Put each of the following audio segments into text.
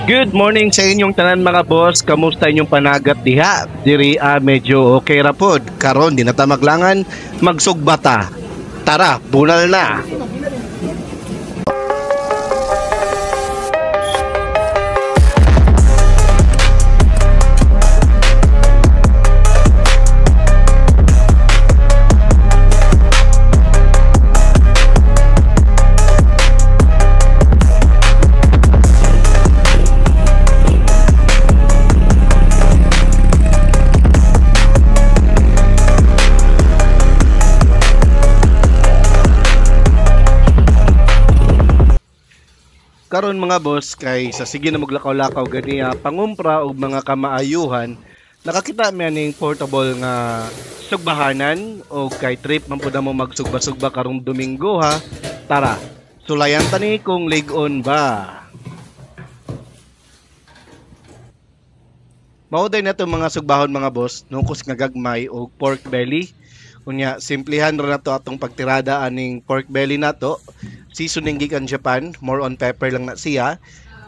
Good morning sa inyong tanan mga boss. Kamusta inyong panagat diha? Diri medyo okay ra pod. Karon di na ta maglangan, magsugba ta. Tara, bunal na. Karon mga boss, kay sa sige na maglakaw-lakaw ganiya pangumpra og mga kamaayuhan, nakakita mi aning portable nga sugbahanan og kay trip man pud mo magsugba-sugba karong Domingo ha. Tara, sulayan ta ni kung lig-on ba. Mao day nato mga sugbahon mga boss, nukos nga gagmay og pork belly. Unya, simplihan ra nato atong pagtirada aning pork belly nato. Seasoning gikan Japan, more on pepper lang na siya.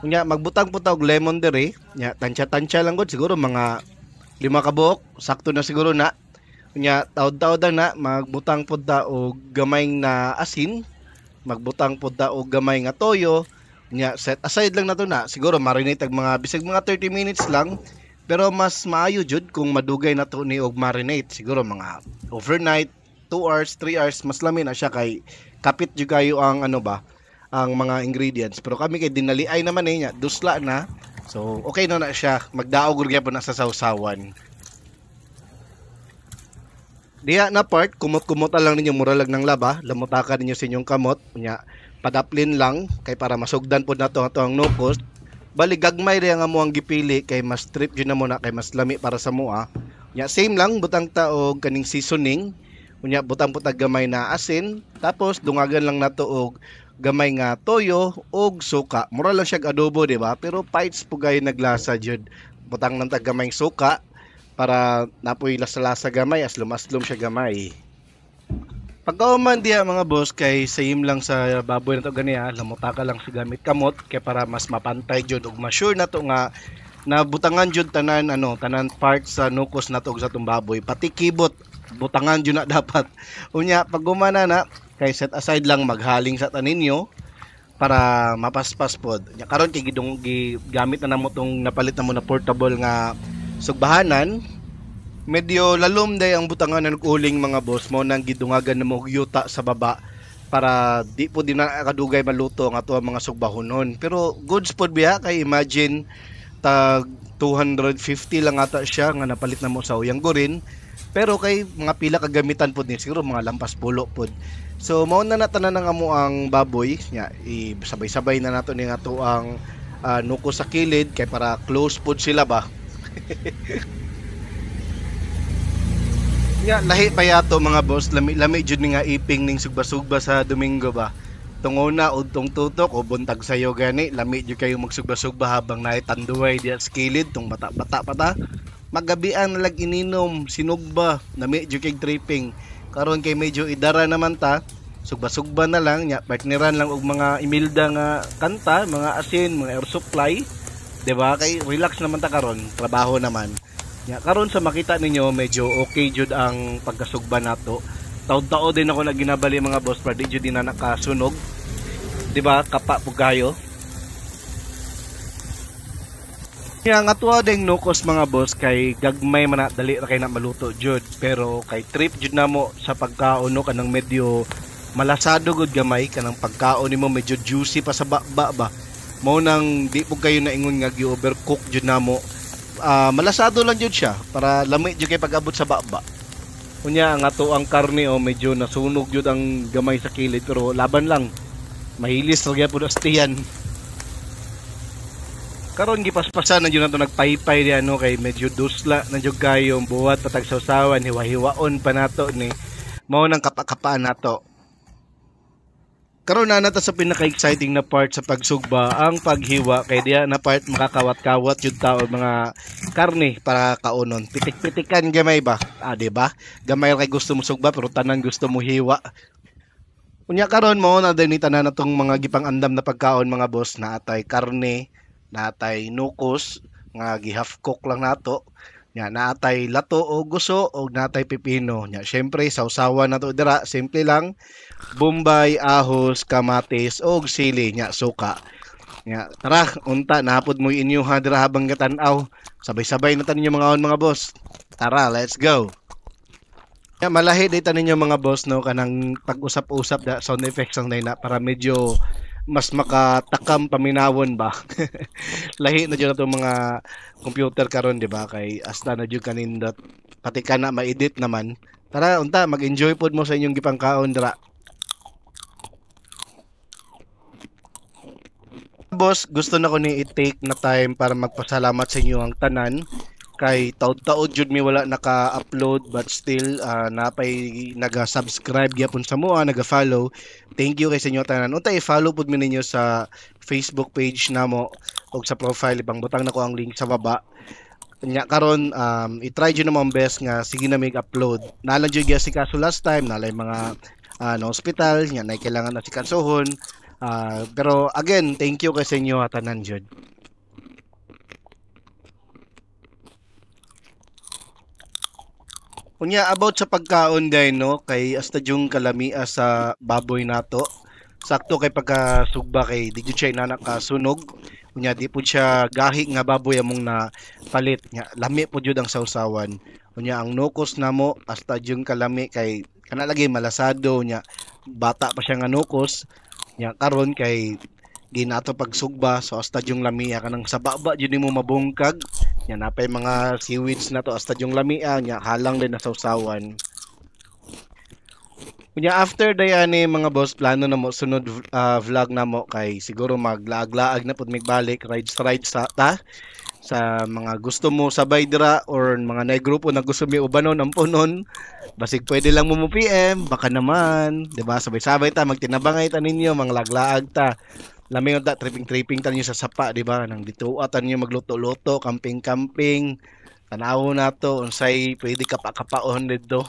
Unya, magbutang po ta og lemon diri. Unya, tansya-tansya lang gud siguro mga 5 ka buok, sakto na siguro na. Unya, taod-taod na magbutang pud ta og gamay na asin, magbutang pud ta og gamay nga toyo. Unya, set aside lang nato na. Siguro marinate og mga bisag mga 30 minutes lang. Pero mas maayo jud kung madugay na to ni og marinate, siguro mga overnight, 2 hours, 3 hours, mas lami na siya kay kapit jud kayo ang ano ba, ang mga ingredients. Pero kami kay dinaliay naman eh, nya, dusla na. So okay na na siya, magdaog gyud gyapon na sa sawsawan. Diha na part, kumot-kumot lang ninyo muralag ng laba, lamutakan ninyo sa inyong kamot, nya padaplin lang kay para masugdan pod nato ato ang nukos. Bali gagmay ra nga mo ang gipili kay mas trip jud na mo na kay mas lami para sa moa. Nya same lang butang ta og kaning seasoning. Unya butang pud ta gamay na asin, tapos dungagan lang nato og gamay nga toyo og suka. Mura lang siyag adobo, di ba? Pero fights po gayo naglasa jud. Butang lang ta gamay suka para napoy lasa-lasa gamay, aslom-aslom siya gamay. Pagkauman diha mga boss, kay same lang sa baboy na to ganiya, lamuta ka lang sa gamit kamot kay para mas mapantay jud ug ma-sure na to nga nabutangan jud tanan ano, tanan parts sa nukos na to ug sa tong baboy, pati kibot butangan jud na dapat. Unya pag gumana na kay set aside lang, maghaling sa taninyo para mapaspas pod. Unya karon kay gidong gigamit na namo tong napalit na mo na portable nga sugbahanan. Medyo lalom day ang butangan ng uling mga boss, mo nang gidungagan na mo yuta sa baba para di po din na kadugay maluto ang ato ang mga sugbahonon. Pero goods pod biya kay imagine tag 250 lang ata siya nga napalit na mo sa uyang gurin. Pero kay mga pila kagamitan pod ni siguro mga lampas pulo pod. So mao na natanan ang amo ang baboy nya, sabay-sabay na nato ni ato ang nuko sa kilid kay para close pod sila ba. Nya lahi pa yato mga boss, lami-lami jud ni nga iping ning sugba-sugba sa Domingo ba. Tunguna og tong tutok o buntag sayo gani, lami jud kayo magsugba-sugba habang naay tanduay diha sa kilid tong bata-bata pa ta. Magabian na lag ininom sinugba, lami jud kay tripping. Karon kay medyo idara naman ta, sugba-sugba na lang nya, partneran lang og mga Imelda nga kanta, mga asin, mga air supply, di ba? Kay relax naman ta karon, trabaho naman. Nya karon sa makita ninyo medyo okay jud ang pagkasugba nato. Taod-taod din ako na ginabali mga boss para di jud din na nakasunog. Di ba? Kapa pug kayo. Nya nga tuwa ding nukos mga boss kay gagmay man na, dali ra kay na maluto jud. Pero kay trip jud namo sa pagkaon no, kanang medyo malasado gud gamay kanang pagkaon nimo medyo juicy pa sa baba ba. Mao nang di pug kayo naingon nga gi-overcook jud namo. Malasado lang jud siya para lami jud kay pag-abot sa baba. Unya ang ato ang karne o medyo nasunog jud ang gamay sa kilid pero laban lang. Mahilis ra gyapon astiyan. Karon gipaspasan na jud nato nagpaypay diha no kay medyo dusla na jud kayo buhat patag sawsawan, hiwa-hiwaon pa nato ni. Mao nang kapa-kapaan nato. Karon na nata sa pinaka-exciting na part sa pagsugba, ang paghiwa kay diha na part makakawat-kawat jud ta og mga karne para kaunon. Pitik-pitikan gamay ba? Di ba? Gamay ra kay gusto mo sugba pero tanan gusto mo hiwa. Unya karon mo na din ni tanan natong mga gipang-andam na pagkaon mga boss, na atay karne, Natay nukos nga gi-half cook lang nato. Nya naatay lato o guso og natay pipino. Nya syempre sawsawan nato dira, simple lang. Bombay, ahos, kamatis og sili, nya suka. Nya tara, unta nahapod mo inyuha dira habang gatan-aw. Sabay-sabay na ta ninyo mga on mga boss. Tara, let's go. Nya malahi day ta ninyo mga boss no, kanang pag-usap-usap da sound effects ang na para medyo mas makatakam paminawon ba. Lahi na jud atong mga computer karon, di ba? Kay hasta na jud kanindot. Pati ka na ma-edit naman. Tara unta mag-enjoy pod mo sa inyong gipangkaon dira. Boss, gusto na ko ni i-take na time para magpasalamat sa inyo ang tanan kay taud-taud jud mi wala naka-upload but still napay naga-subscribe gyapon sa moa, naga-follow. Thank you kay sa inyo tanan. Unta i-follow pud mi ninyo sa Facebook page namo ug sa profile, ibang butang nako ang link sa baba. Nya karon i-try jud namo ang best nga sige na mig upload. Nalang jud gyud si kaso last time, nalay mga na hospital nya nay kailangan na si kasuhon. Pero again, thank you kay sa inyo tanan jud. Unya about sa pagkaon day no, kay hasta yung kalamia sa baboy nato. Sakto kay pagkasugba kay di jud siya inana kasunog. Unya di pud siya gahi nga baboy among na palit nya lami pud jud ang sawsawan. Unya ang nukos namo hasta yung kalami kay kana lagi malasado, nya bata pa siya nga nukos. Nya karon kay di nato pagsugba, so hasta yung lamia kanang sa baba jud nimo mabungkag. Nya napay mga seaweeds na to hasta yung lamia, nya halang din na sawsawan. Unya after dayani mga boss, plano na mo sunod vlog na mo kay siguro maglaag-laag na pud migbalik, rides rides sa ta sa mga gusto mo sabay dira or mga nay grupo na gusto mi ubanon amponon, basig pwede lang mo mo PM, baka naman, di ba? Sabay-sabay ta magtinabangay ta ninyo, mga laglaag ta. Lami unta tripping-tripping ta ninyo sa sapa, di ba? Nang dituwa ta ninyo magluto-luto, camping-camping. Tanaw na to unsay pwede kapa-kapaon didto.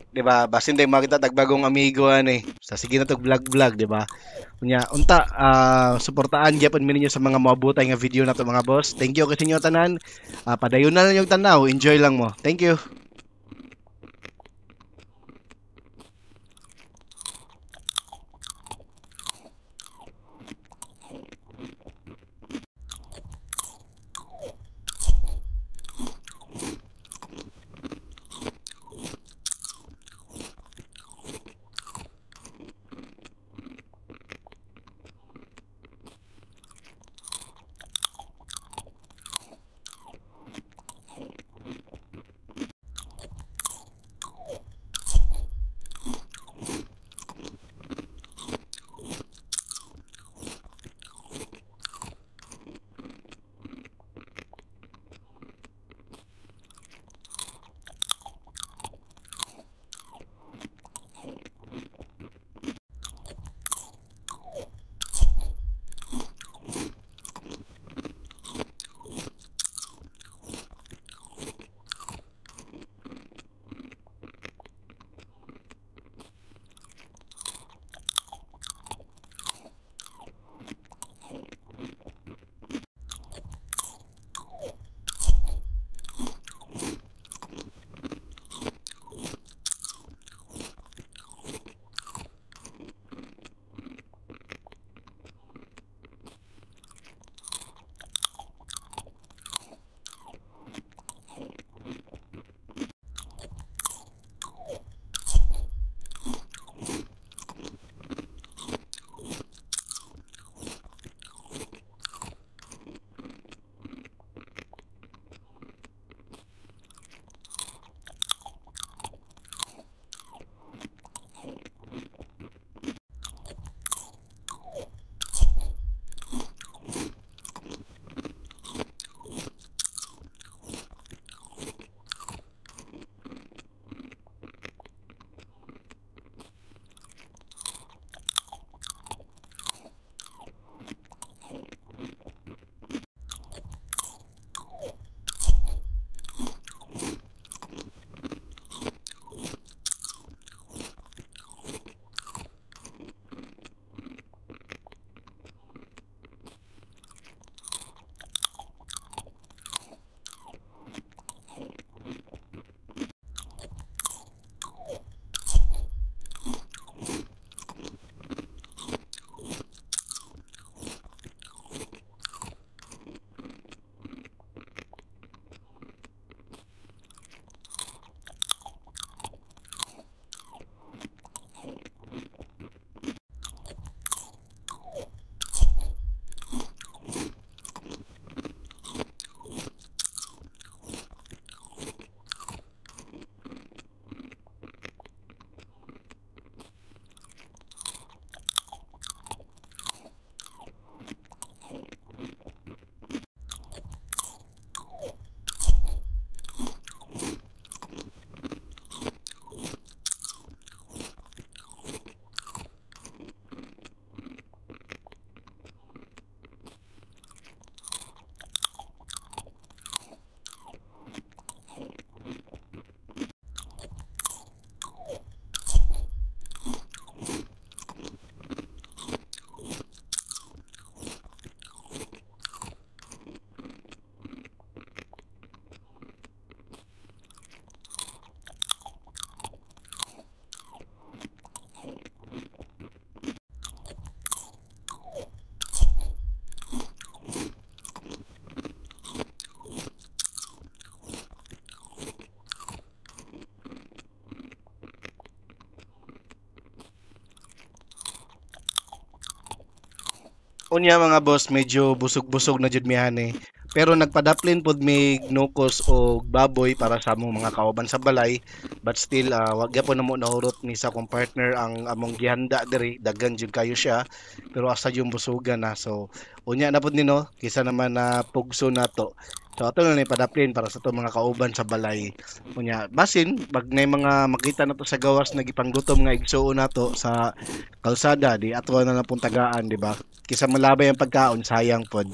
Di ba? Basin day makita tag bagong amigo ani. Sa sige na tog vlog-vlog, di ba? Unya unta suportaan gyapon mi ninyo sa mga moabutay nga video nato mga boss. Thank you kay inyo tanan. Padayon na lang yung tanaw, enjoy lang mo. Thank you. Unya, mga boss, medyo busog-busog na jud mi ani. Pero nagpadaplin pod mi nukos og baboy para sa among mga kauban sa balay. But still, wag gyapon namo nahurot ni sa akong partner ang among gihanda diri, daghan jud kayo siya. Pero asa yung busugan na. So unya na pod ni, no, kaysa naman na pugso nato. So ato na ni padaplin para sa atong mga kauban sa balay. Unya basin pag nay mga makita nato sa gawas na gipanggutom nga igsuon nato sa kalsada, di ato na lang pong tagaan, di ba? Kaysa malabay ang pagkaon, sayang pod.